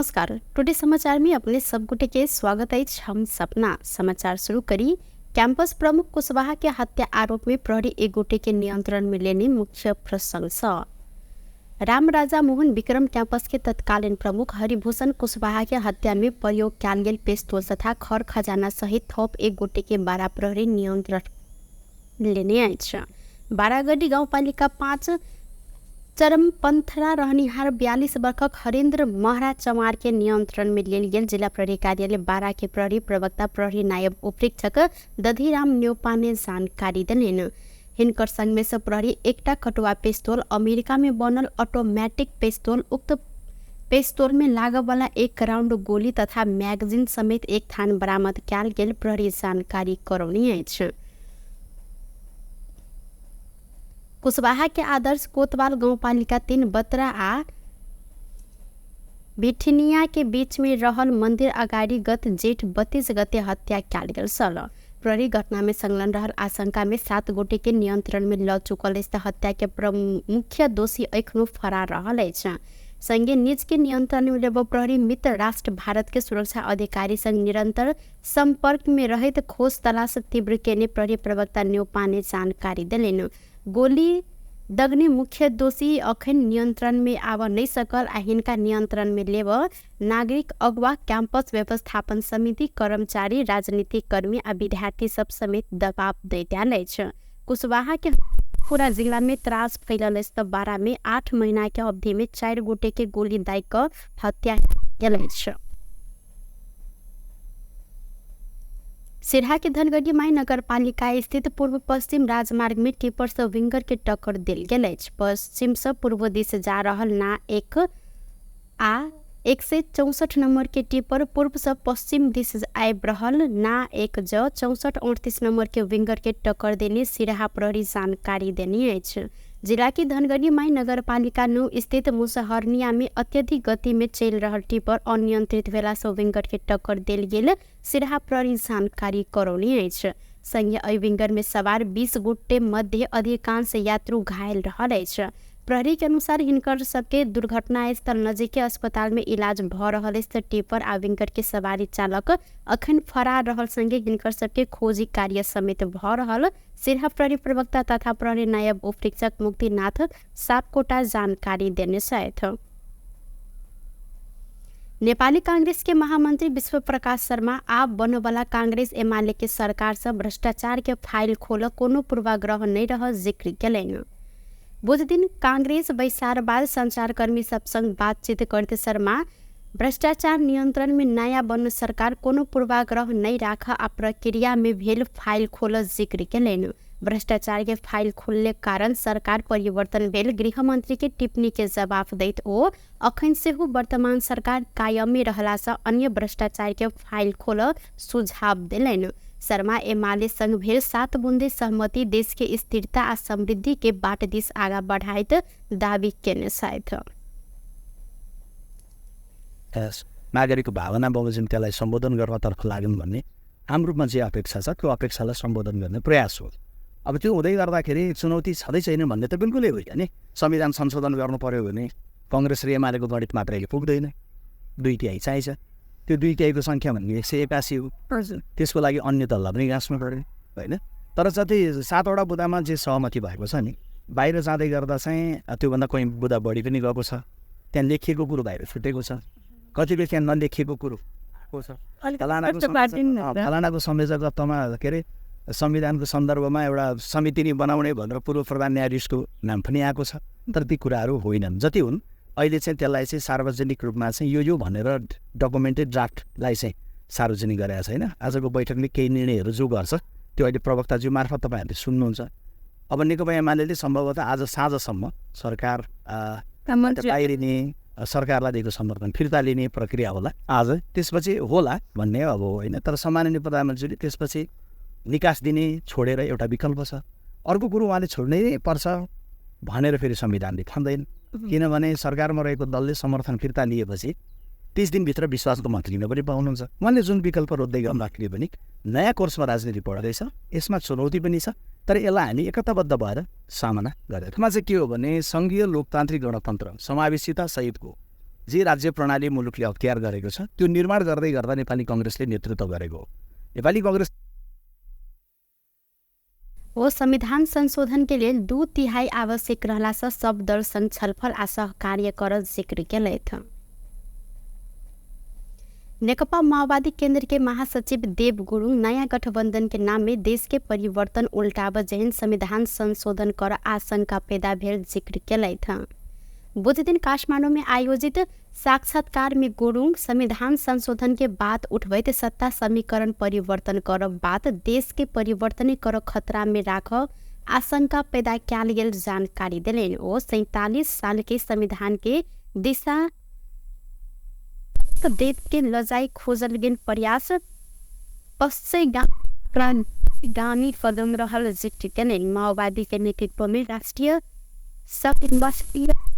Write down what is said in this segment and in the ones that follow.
नमस्कार, टुडे समाचार में अपने सब गोटे के स्वागत अछि। हम सपना समाचार शुरू करी। कैंपस प्रमुख कुशवाहा के हत्या आरोप में प्रहरी एक गोटे के नियंत्रण में लेने मुख्य प्रसंग सँ राम राजा मोहन विक्रम कैंपस के तत्कालीन प्रमुख हरिभूषण कुशवाहा के हत्या में प्रयोग कयल गेल पिस्तौल तथा खर खजाना सहित थप एक गोटे के 12 प्रहरी नियंत्रण लेने अछि। बारागढ़ी गाउँपालिका 5 चरमपन्थरा रहनिहार 42 वर्षक हरेन्द्र महरा चमार के नियंत्रण में लेल गेल जिला प्रहरी कार्यालय 12 के प्रहरी प्रवक्ता प्रहरी नायब उपरीक्षक दधिराम न्यौपाने जानकारी देलनि। हिनकर संग में से प्रहरी एकटा कटुआ पिस्तौल, अमेरिका में बनल ऑटोमेटिक पिस्तौल, उक्त पिस्तौल में लागऽ वाला एक राउंड गोली तथा मैगजीन समेत एक थान बरामद कयल गेल प्रहरी जानकारी करौनी अछि। कुशवाहा के आदर्श कोतवाल गाउँपालिका 3 बतरा आ भिठिनिया के बीच में रहल मंदिर अगाडि गत जेठ 32 गते हत्या कयल गेल छल। प्रहरी घटना में संलग्न रहल आशंका में 7 गोटे के नियंत्रण में ल चुकल अछि। हत्या के मुख्य दोषी एखनो फरार रहल अछि। संगे निज के नियंत्रण में लेब प्रहरी मित्र राष्ट्र भारत के सुरक्षा अधिकारी संग निरंतर संपर्क में रहैत खोज तलाश तीव्र केने प्रहरी प्रवक्ता न्यौपाने जानकारी देलनि। गोली दग्ने मुख्य दोषी अखन नियंत्रण में आब नहि सकल आ हिनका नियंत्रण में लेब नागरिक अगुवा, कैंपस व्यवस्थापन समिति, कर्मचारी, राजनीतिक कर्मी आ विद्यार्थी सब समेत दबाव दैत आयल अछि। कुशवाहा के पूरा जिला में त्रास फैलल अछि त 12 में 8 महीना के अवधि में 4 गोटे के गोली दागि कऽ हत्या गेल अछि। सिरहा के धनगढ़ी माई नगरपालिका स्थित पूर्व पश्चिम राजमार्ग में टिपर से विंगर के टक्कर देल गेल अछि। पश्चिम से पूर्व दिस जा रहल ना 1 आ 164 नंबर के टिपर पूर्व से पश्चिम दिस आबि रहल ना 1 ज 6438 नंबर के विंगर के टक्कर देने सिरहा प्रहरी जानकारी देने अछि। जिला के धनगढ़ी माई नगरपालिका 9 स्थित मुसहरनिया में अत्यधिक गति में चलि रहल टिपर अनियंत्रित भेला से विंगर के टक्कर देल गेल सिरहा प्रहरी जानकारी करौनी अछि। संगे एहि विंगर में सवार 20 गोटे मध्य अधिकांश यात्रु घायल रहल अछि। प्रहरी के अनुसार हिनकर सबके दुर्घटना स्थल नजीक के अस्पताल में इलाज भ रहल अछि। टिपर आ विंगर के सवारी चालक अखन फरार रहल संगे हिनकर सबके खोजी कार्य समेत भ रहल सिरहा प्रहरी प्रवक्ता तथा प्रहरी नायब उपरीक्षक मुक्तिनाथ सापकोटा जानकारी देने छथि। नेपाली कांग्रेस के महामंत्री विश्व प्रकाश शर्मा आब बनवला कांग्रेस एमाले के सरकार से भ्रष्टाचार के फाइल खोल कोनो पूर्वाग्रह नहीं रह जिक्र केलनि। बुधदिन कांग्रेस बैसार बाद संचारकर्मी सब संग बातचीत करते शर्मा भ्रष्टाचार नियंत्रण में नया बनल सरकार कोनो पूर्वाग्रह नहीं राख आ प्रक्रिया में भेल फाइल खोल जिक्र केलनि। भ्रष्टाचार के फाइल खोलने कारण सरकार परिवर्तन भेल गृहमंत्री के टिप्पणी के जवाफ दैत ओ अखन सेहो वर्तमान सरकार कायमे रहला से अन्य भ्रष्टाचार के फाइल खोल सुझाव देलनि। शर्मा एमाले संग भेल 7 बुंदे सहमति देश के स्थिरता आ समृद्धि के बाट दिस आगा बढ़ाइत दावी केने छथि। नागरिकको भावना बमोजिम त्यसलाई सम्बोधन गर्नतर्फ लाग्यौँ भन्ने आम रूपमा जे अपेक्षा छ त्यो अपेक्षालाई सम्बोधन गर्ने प्रयास हो। अब त्यो हुँदै गर्दाखेरि चुनौती छँदै छैन भन्ने त बिल्कुलै होइन नि। संविधान संशोधन गर्नु पर्यो भने कङ्ग्रेस र एमालेको गणित मात्रैले पुग्दैन, 2/3 चाहिन्छ। त्यो 2/3 को सङ्ख्या भनेको 181 हो। त्यसको लागि अन्य दललाई पनि गाँच्नु पऱ्यो होइन। तर जति 7वटा बुँदामा जे सहमति भएको छ नि, बाहिर जाँदै गर्दा चाहिँ त्योभन्दा कोही बुँदा बढी पनि गएको छ, त्यहाँ लेखिएको कुरो बाहिर छुटेको छ, कतिपय त्यहाँ नलेखिएको कुरो आएको छ। फलानाको संयोजकत्वमा के अरे संविधानको सन्दर्भमा एउटा समिति नै बनाउने भनेर पूर्व प्रधान न्यायाधीशको नाम पनि आएको छ। तर ती कुराहरू होइनन्। जति हुन् अहिले चाहिँ त्यसलाई चाहिँ सार्वजनिक रूपमा चाहिँ यो यो भनेर डकुमेन्टेड ड्राफ्टलाई चाहिँ सार्वजनिक गरेको छैन। आजको बैठकले केही निर्णयहरू जो गर्छ त्यो अहिले प्रवक्ताज्यू मार्फत तपाईँहरूले सुन्नुहुन्छ। अब नेकपा एमाले सम्भवतः आज साँझसम्म सरकार बाहिरिने, सरकारलाई दिएको समर्थन फिर्ता लिने प्रक्रिया होला आज, त्यसपछि होला भन्ने अब होइन। तर सम्माननीय प्रधानमन्त्रीले त्यसपछि निकास दिने छोडेर एउटा विकल्प छ। अर्को कुरो उहाँले छोड्नै पर्छ भनेर फेरि संविधानले ठान्दैन, किनभने सरकारमा रहेको दलले समर्थन फिर्ता लिएपछि 30 दिनभित्र विश्वासको मत लिन पनि पाउनुहुन्छ। उहाँले जुन विकल्प रोज्दै गर्दाखेरि पनि नयाँ कोर्समा राजनीति बढ्दैछ, यसमा चुनौती पनि छ, तर यसलाई हामी एकताबद्ध भएर सामना गरेर। यसमा चाहिँ के हो भने सङ्घीय लोकतान्त्रिक गणतन्त्र समावेशिता सहितको जे राज्य प्रणाली मुलुकले अख्तियार गरेको छ त्यो निर्माण गर्दै गर्दा नेपाली कङ्ग्रेसले नेतृत्व गरेको हो। नेपाली कङ्ग्रेस वो संविधान संशोधन के लेल 2/3 आवश्यक रहला से सब दल संग छलफल आ सहकार्य कर जिक्र केलथि। नेकपा माओवादी केंद्र के महासचिव देव गुरुङ नयाँ गठबंधन के नाम में देश के परिवर्तन उल्टाब जेहन संविधान संशोधन कर आशंका पैदा भेल जिक्र केलथि। बुधदिन काठमाडौँ में आयोजित साक्षात्कार में गुरुङ संविधान संशोधन के बात उठबैत सत्ता समीकरण परिवर्तन कर बात देश के परिवर्तन कर खतरा में राख आशंका पैदा कयल गेल जानकारी देलनि। ओ 47 साल के संविधान के दिशा देश के लजाई खोजल गेल प्रयास पश्चिमगामी कदम रहल जिक्र केलनि। माओवादी के नेतृत्व में राष्ट्रिय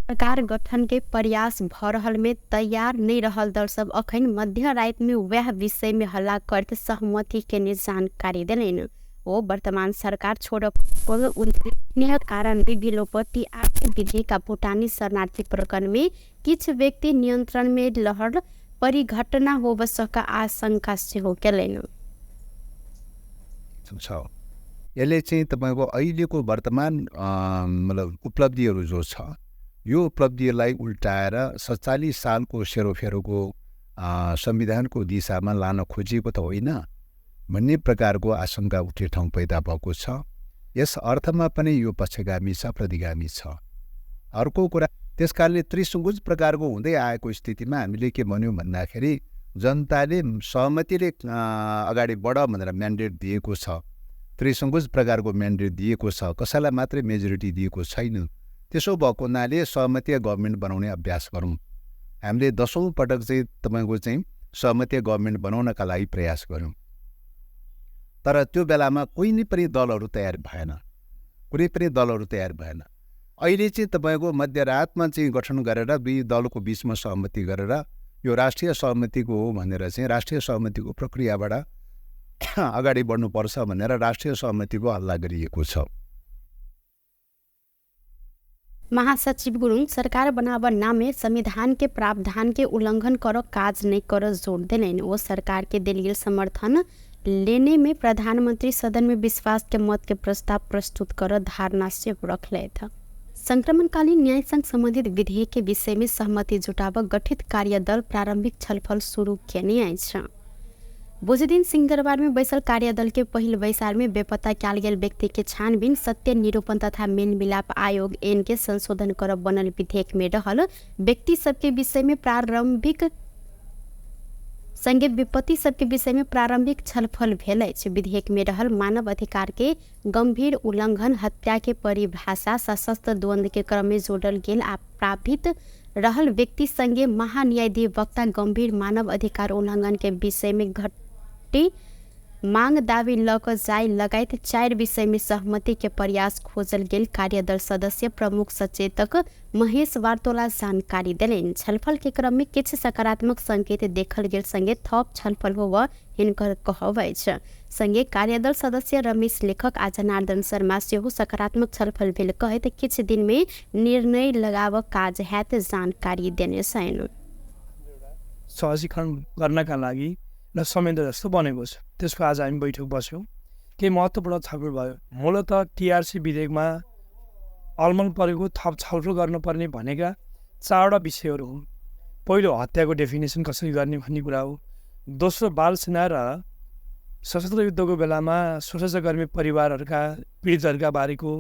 सरकार गठन के प्रयास भ रहल में तैयार नहीं रहल दल सब अखन मध्य रात में वह विषय में हल्ला करते सहमति के जानकारी देलनि। वो वर्तमान सरकार छोड़ कारण विलोपति विधेयक आ भूटानी शरणार्थी प्रकरण में किछु व्यक्ति नियंत्रण में लहर परिघटना होब सका आशंका सेहो केलनि। यसले चाहिँ तपाईँको अहिलेको वर्तमान मतलब उपलब्धिहरू जो छ यो उपलब्धिलाई उल्टाएर 47 सालको सेरोफेरोको संविधानको दिशामा लान खोजिएको त होइन भन्ने प्रकारको आशंका उठ्ने ठाउँ पैदा भएको छ। यस अर्थमा पनि यो पक्षगामी छ, प्रतिगामी छ। अर्को कुरा त्यसकारणले त्रिसङ्कुच प्रकारको हुँदै आएको स्थितिमा हामीले के भन्यौँ भन्दाखेरि जनताले सहमतिले अगाडि बढ भनेर म्यान्डेट दिएको छ, त्रिसङ्कुच प्रकारको म्यान्डेट दिएको छ, कसैलाई मात्रै मेजोरिटी दिएको छैन। त्यसो भएको हुनाले सहमतीय गभर्मेन्ट बनाउने अभ्यास गरौँ। हामीले 10औँ पटक चाहिँ तपाईँको चाहिँ सहमतीय गभर्मेन्ट बनाउनका लागि प्रयास गऱ्यौँ, तर त्यो बेलामा कोही नै पनि दलहरू तयार भएन, कुनै पनि दलहरू तयार भएन। अहिले चाहिँ तपाईँको मध्यरातमा चाहिँ गठन गरेर दुई दलको बिचमा सहमति गरेर यो राष्ट्रिय सहमतिको हो भनेर चाहिँ राष्ट्रिय सहमतिको प्रक्रियाबाट अगाडि बढ्नुपर्छ भनेर राष्ट्रिय सहमतिको हल्ला गरिएको छ। महासचिव गुरुङ सरकार बनाव नामे संविधान के प्रावधान के उल्लंघन कर काज नहीं कर जोर देलनि। वो सरकार के देल गेल समर्थन लेने में प्रधानमंत्री सदन में विश्वास के मत के प्रस्ताव प्रस्तुत कर धारणा से रखलथि। संक्रमणकालीन न्याय संग संबंधित विधेयक के विषय में सहमति जुटाब गठित कार्यदल प्रारंभिक छलफल शुरू केने अछि। बुधदिन सिंहदरबार में बैसल कार्यदल के पहिल बैसार में बेपत्ता कयल गेल व्यक्ति के छानबीन, सत्य निरूपण तथा मेलमिलाप आयोग एन के संशोधन कर बनल विधेयक में रहल व्यक्ति सबके विषय में प्रारंभिक संगे विपत्ति सबके विषय में प्रारंभिक छलफल भेल अछि। विधेयक में रहल मानव अधिकार के गंभीर उल्लंघन, हत्या के परिभाषा, सशस्त्र द्वंद्व के क्रम में जोड़ल गेल आ प्रापित रहल व्यक्ति संगे महान्यायाधिवक्ता गंभीर मानव अधिकार उल्लंघन के विषय में घटी मांग दावी ल क जाय लगायत 4 विषय में सहमति के प्रयास खोजल गेल कार्यदल सदस्य प्रमुख सचेतक महेश वार्तोला जानकारी देलनि। छलफल के क्रम में किछु सकारात्मक संकेत देखल गेल संगे थप छलफल होब हिनकर कहब अछि। संगे कार्यदल सदस्य रमेश लेखक आ जनार्दन शर्मा सेहो सकारात्मक छलफल भेल कहैत किछु दिन में निर्णय लगाव काज हैत जानकारी देने छनि। सहजीकरण गर्नका लागि र संयन्त्र जस्तो बनेको छ, त्यसको आज हामी बैठक बस्यौँ। केही महत्त्वपूर्ण छलफल भयो। मूलत टिआरसी विधेयकमा अलमल परेको थप छलफल गर्नुपर्ने भनेका 4वटा विषयहरू हुन्। पहिलो हत्याको डेफिनेसन कसरी गर्ने भन्ने कुरा हो। दोस्रो बाल सेना र सशस्त्र युद्धको बेलामा सशस्त्रकर्मी परिवारहरूका पीडितहरूका बारेको,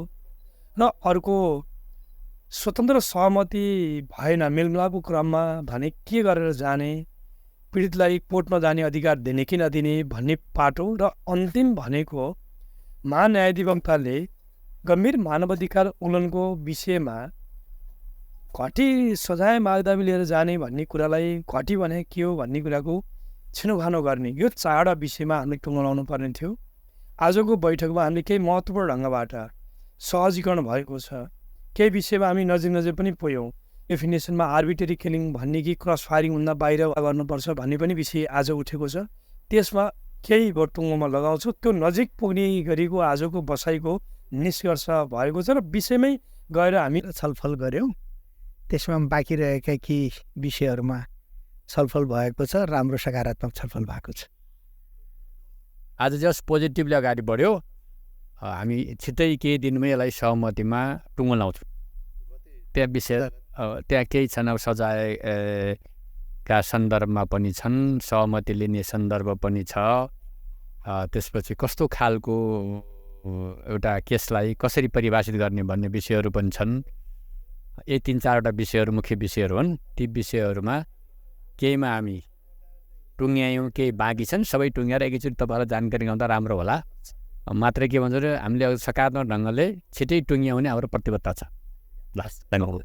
र अर्को स्वतन्त्र सहमति भएन मेलमिलापको क्रममा भने के गरेर जाने, पीडितलाई कोर्टमा जाने अधिकार दिने कि नदिने भन्ने पाटो, र अन्तिम भनेको महान्यायाधिवक्ताले गम्भीर मानवाधिकार उल्लङ्घनको विषयमा घटी सजाय मागदावी लिएर जाने भन्ने कुरालाई घटी भने के हो भन्ने कुराको छिनोखानो गर्ने, यो 4वटा विषयमा हामीले टुङ्गो लाउनु पर्ने थियो। आजको बैठकमा हामीले केही महत्त्वपूर्ण ढङ्गबाट सहजीकरण भएको छ। केही विषयमा हामी नजिक नजिक पनि पुग्यौँ। डेफिनेसनमा आर्बिट्रेरी किलिङ भन्ने कि क्रस फायरिङभन्दा बाहिर गर्नुपर्छ भन्ने पनि विषय आज उठेको छ। त्यसमा केही टुङ्गोमा लगाउँछु, त्यो नजिक पुग्ने गरेको आजको बसाइको निष्कर्ष भएको छ र विषयमै गएर हामी छलफल गऱ्यौँ। त्यसमा बाँकी रहेका केही विषयहरूमा छलफल भएको छ, राम्रो सकारात्मक छलफल भएको छ। आज जस्ट पोजिटिभली अगाडि बढ्यो। हामी छिट्टै केही दिनमै यसलाई सहमतिमा टुङ्गो लाउँछौँ। त्यहाँ विषय त्यहाँ केही छन्, अब सजायका सन्दर्भमा पनि छन्, सहमति लिने सन्दर्भ पनि छ। त्यसपछि कस्तो खालको एउटा केसलाई कसरी परिभाषित गर्ने भन्ने विषयहरू पनि छन्। यी तिन चारवटा विषयहरू मुख्य विषयहरू हुन्। ती विषयहरूमा केहीमा हामी टुङ्ग्यायौँ, केही बाँकी छन्। सबै टुङ्ग्याएर एकैचोटि तपाईँहरूलाई जानकारी गराउँदा राम्रो होला। मात्रै के भन्छ भने हामीले सकारात्मक ढङ्गले छिटै टुङ्ग्याउने हाम्रो प्रतिबद्धता छ। धन्यवाद।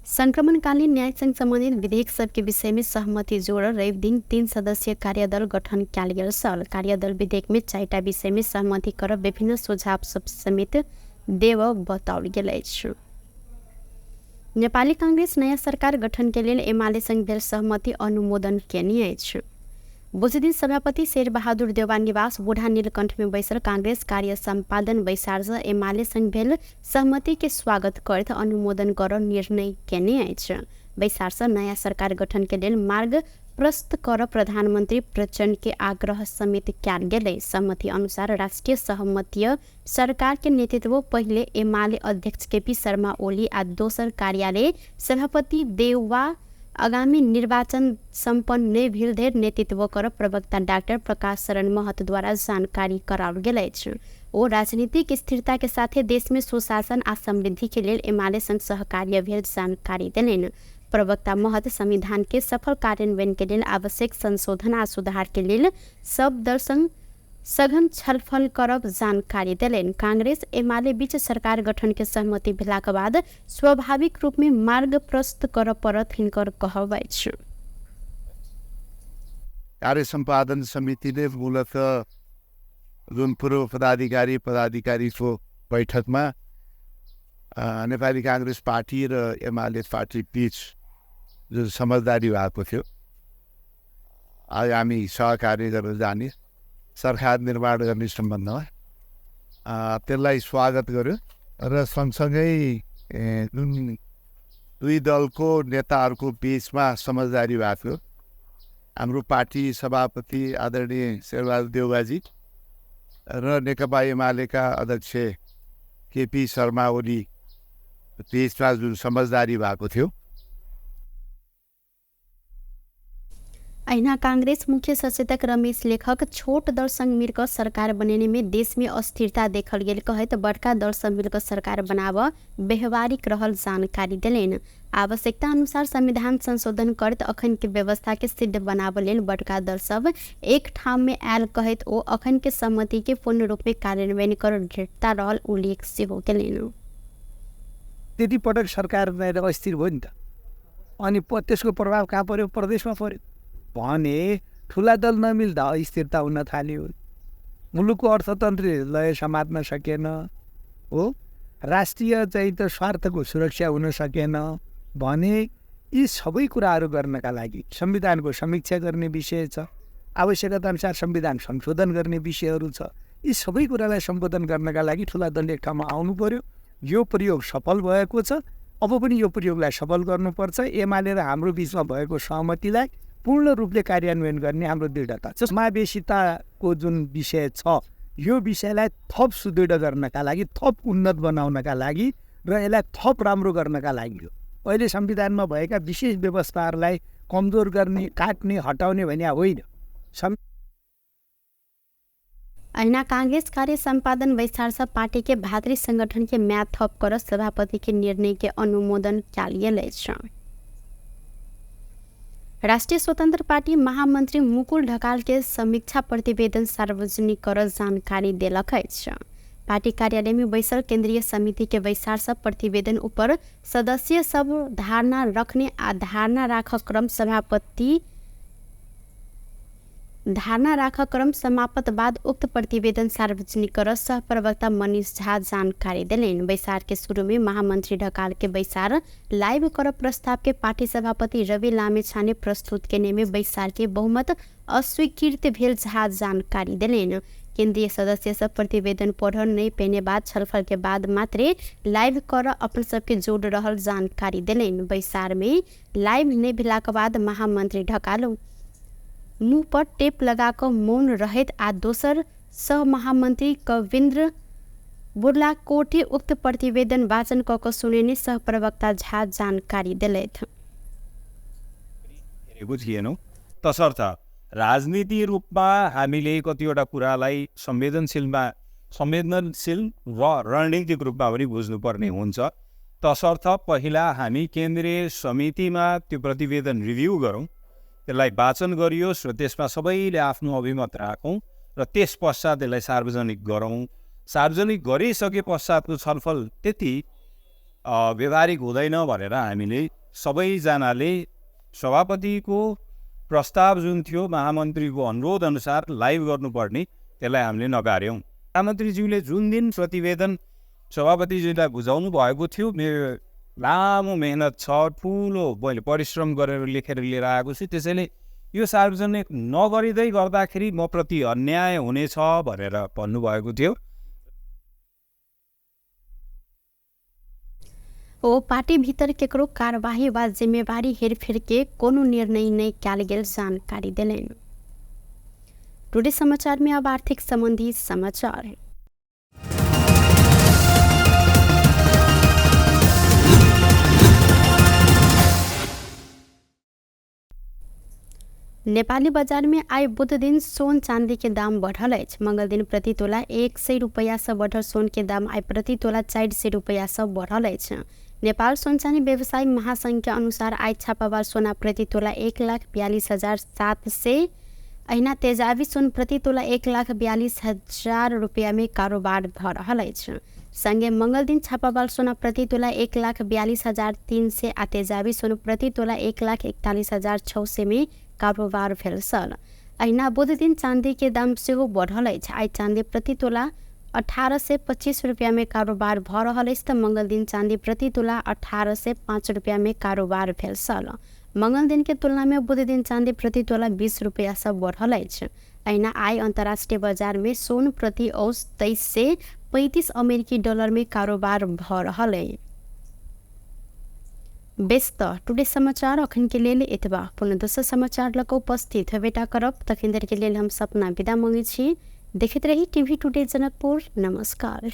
संक्रमणकालीन न्यायसँग सम्बन्धित विधेयक सबके विषय में सहमति जोड़ रवि दिन 3 सदस्यीय कार्यदल गठन कयल गेल छल। कार्यदल विधेयक में 4टा विषय में सहमति कर विभिन्न सुझाव सब समेत देव बताओल गेल अछि। नेपाली कांग्रेस नयाँ सरकार गठन के लेल एमाले संग भेल सहमति अनुमोदन केने अछि। बुधदिन सभापति शेरबहादुर देउवा निवास बूढ़ा नीलकंठ में बैसल कांग्रेस कार्य सम्पादन बैसार से एमाले संग भेल सहमति के स्वागत करैत अनुमोदन कर निर्णय केने अछि। बैसार से नयाँ सरकार गठन के लेल मार्ग प्रस्तुत कर प्रधानमंत्री प्रचण्ड के आग्रह समेत कयल गेलै। सहमति अनुसार राष्ट्रिय सहमतीय सरकार के नेतृत्व पहिले एमाले अध्यक्ष केपी शर्मा ओली आ दोसर कार्यालय सभापति देउवा आगामी निर्वाचन सम्पन्न नहि भेल धरि नेतृत्व कर प्रवक्ता डाक्टर प्रकाश शरण महतद्वारा जानकारी कराओल गेल अछि। ओ राजनीतिक स्थिरता के साथे देश में सुशासन आ समृद्धि के लेल एमाले संग सहकार्य भेल जानकारी देलनि। प्रवक्ता महत संविधान के सफल कार्यान्वयन के लेल आवश्यक संशोधन आ सुधार के लेल सब दल संग सघन छलफल करब जानकारी देलनि। कांग्रेस एमाले बीच सरकार गठन के सहमति भेलाक बाद स्वाभाविक रूप में मार्ग प्रस्तुत कर पड़त हिनकर कहब अछि। कार्य सम्पादन समितिले मूलत जुन पूर्व पदाधिकारी पदाधिकारीको बैठकमा नेपाली कांग्रेस पार्टी र एमाले पार्टी बीच जुन समझदारी भएको थियो, आगामी सहकार्य गरेर जाने सरकार निर्माण गर्ने सम्बन्धमा त्यसलाई स्वागत गर्यो र सँगसँगै जुन दुई दलको नेताहरूको बिचमा समझदारी भएको थियो, हाम्रो पार्टी सभापति आदरणीय शेरबहादुर देउवाजी र नेकपा एमालेका अध्यक्ष केपी शर्मा ओली बिचमा जुन समझदारी भएको थियो। अहिना कांग्रेस मुख्य सचेतक रमेश लेखक छोट दल संग मिलकर सरकार बनेने में देश में अस्थिरता देखल गेल कहैत बड़का दल संग मिलकर सरकार बनाब व्यवहारिक रहल जानकारी देलनि। आवश्यकता अनुसार संविधान संशोधन करैत अखन के व्यवस्था के सिद्ध बनाब लेल बड़का दल सब एक ठाम में आयल कहैत ओ अखन के सहमति के पूर्ण रूप में कार्यान्वयन कर दृढ़ता रहल उल्लेख सेहो केलनि। त्यति पटक सरकार अस्थिर भयो नि त, अनि त्यसको प्रभाव कहाँ पर्यो? प्रदेशमा पर्यो भने ठुला दल नमिल्दा अस्थिरता हुन थाल्यो, मुलुकको अर्थतन्त्र लय समात्न सकेन, हो राष्ट्रिय चाहिँ त स्वार्थको सुरक्षा हुन सकेन भने यी सबै कुराहरू गर्नका लागि संविधानको समीक्षा गर्ने विषय छ, आवश्यकताअनुसार संविधान संशोधन गर्ने विषयहरू छ। यी सबै कुरालाई सम्बोधन गर्नका लागि ठुला दल एक ठाउँमा आउनु पर्यो। यो प्रयोग सफल भएको छ, अब पनि यो प्रयोगलाई सफल गर्नुपर्छ। एमाले र हाम्रो बिचमा भएको सहमतिलाई पूर्ण रूपले कार्यान्वयन गर्ने हाम्रो दृढता छ। समावेशिताको जुन विषय छ, यो विषयलाई थप सुदृढ गर्नका लागि, थप उन्नत बनाउनका लागि र यसलाई थप राम्रो गर्नका लागि हो। अहिले संविधानमा भएका विशेष व्यवस्थाहरूलाई कमजोर गर्ने, काट्ने, हटाउने भन्ने होइन। अहिना कांग्रेस कार्य सम्पादन बैसार से पार्टी के भातृ संगठन के म्याद थप कर सभापति के निर्णय के अनुमोदन कयल गेल अछि। राष्ट्रिय स्वतंत्र पार्टी महामंत्री मुकुल ढकाल के समीक्षा प्रतिवेदन सार्वजनिक कर जानकारी देलक अछि। पार्टी कार्यालय में बैसल केंद्रीय समिति के बैसार सब प्रतिवेदन ऊपर सदस्य सब धारणा रखने आ धारणा राख क्रम सभापति धारणा राख क्रम समाप्त बाद उक्त प्रतिवेदन सार्वजनिक कर सहप्रवक्ता मनीष झा जानकारी देलनि। बैसार के शुरू में महामंत्री ढकाल के बैसार लाइव कर प्रस्ताव के पार्टी सभापति रवि लामिछाने प्रस्तुत केने में बैसार के बहुमत अस्वीकृत भेल झा जानकारी देलनि। केन्द्रीय सदस्य सब प्रतिवेदन पढ़ल नहीं पेने बाद छलफल के बाद मात्रे लाइव कर अपन सबके जोड़ रहल जानकारी देलनि। बैसार में लाइव नहीं भेलाक बाद महामंत्री ढकाल मुँह पर टेप लगा कऽ मौन रहैत आ दोसर सह महामंत्री कविन्द्र बुर्लाकोटी उक्त प्रतिवेदन वाचन कऽ कऽ सुनेने सह प्रवक्ता झा जानकारी देलथि। थिएनौँ। तसर्थ राजनीति रूपमा हामीले कतिवटा कुरालाई संवेदनशील र रणनीतिक रूपमा पनि बुझ्नुपर्ने हुन्छ। तसर्थ पहिला हामी केन्द्रीय समितिमा त्यो प्रतिवेदन रिभ्यू गरौँ, त्यसलाई वाचन गरियोस् र त्यसमा सबैले आफ्नो अभिमत राखौँ र त्यस पश्चात त्यसलाई सार्वजनिक गरौँ। सार्वजनिक गरिसके पश्चातको छलफल त्यति व्यवहारिक हुँदैन भनेर हामीले सबैजनाले सभापतिको प्रस्ताव जुन थियो महामन्त्रीको अनुरोध अनुसार लाइभ गर्नुपर्ने त्यसलाई हामीले नकार्यौँ। महामन्त्रीज्यूले जुन दिन प्रतिवेदन सभापतिज्यूलाई बुझाउनु भएको थियो, मेरो लामो मेहनत छ, ठुलो मैले परिश्रम गरेर लेखेर लिएर आएको छु, त्यसैले यो सार्वजनिक नगरिँदै गर्दाखेरि म प्रति अन्याय हुनेछ भनेर भन्नुभएको थियो। ओ पार्टी भीतर केकरो कार्यवाही वा जिम्मेवारी हेरफेर के कोनो निर्णय नहीं कयल गेल जानकारी देलनि। टुडे समाचार में अब आर्थिक संबंधी समाचार। नेपाली बजार में आइ बुध दिन सोन चांदी के दाम बढ़ल अछि। मंगल दिन प्रति तोला 100 रुपैया से बढ़ल सोन के दाम आइ प्रति तोला 400 रुपैया से बढ़ल अछि। नेपाल सोन चांदी व्यवसायी महासंघ के अनुसार आइ छापावार सोना प्रति तोला 1,42,700 अहिना तेजाबी सोन प्रति तोला 1,42,000 रुपैया में कारोबार भऽ रहल अछि। संगे मंगल दिन छापावाल सोना प्रति तोला 1,42,300 आ तेजाबी सोन प्रति तोला 1,41,600 में कारोबार भेल छल। अहिना बुध दिन चांदी के दाम सेहो बढ़ल अछि। आइ चांदी प्रति तोला 1,825 रुपैया में कारोबार भऽ रहल अछि तऽ मंगल दिन चांदी प्रति तोला 1,805 रुपैया में कारोबार भेल छल। मंगल दिन के तुलना में बुध दिन चांदी प्रति तोला 20 रुपैया से बढ़ल अछि। अहिना आइ अंतर्राष्ट्रीय बाजार में सोन प्रति औस 2335 अमेरिकी डॉलर में कारोबार भऽ रहल अछि। बेस त टुडे समाचार अखन के लेल एतबा। पुनः दोसर समाचार लऽ कऽ उपस्थित हेबेटा करब। तखन देर के लेल हम सपना विदा मांगै छी। देखैत रही टीवी टुडे जनकपुर। नमस्कार।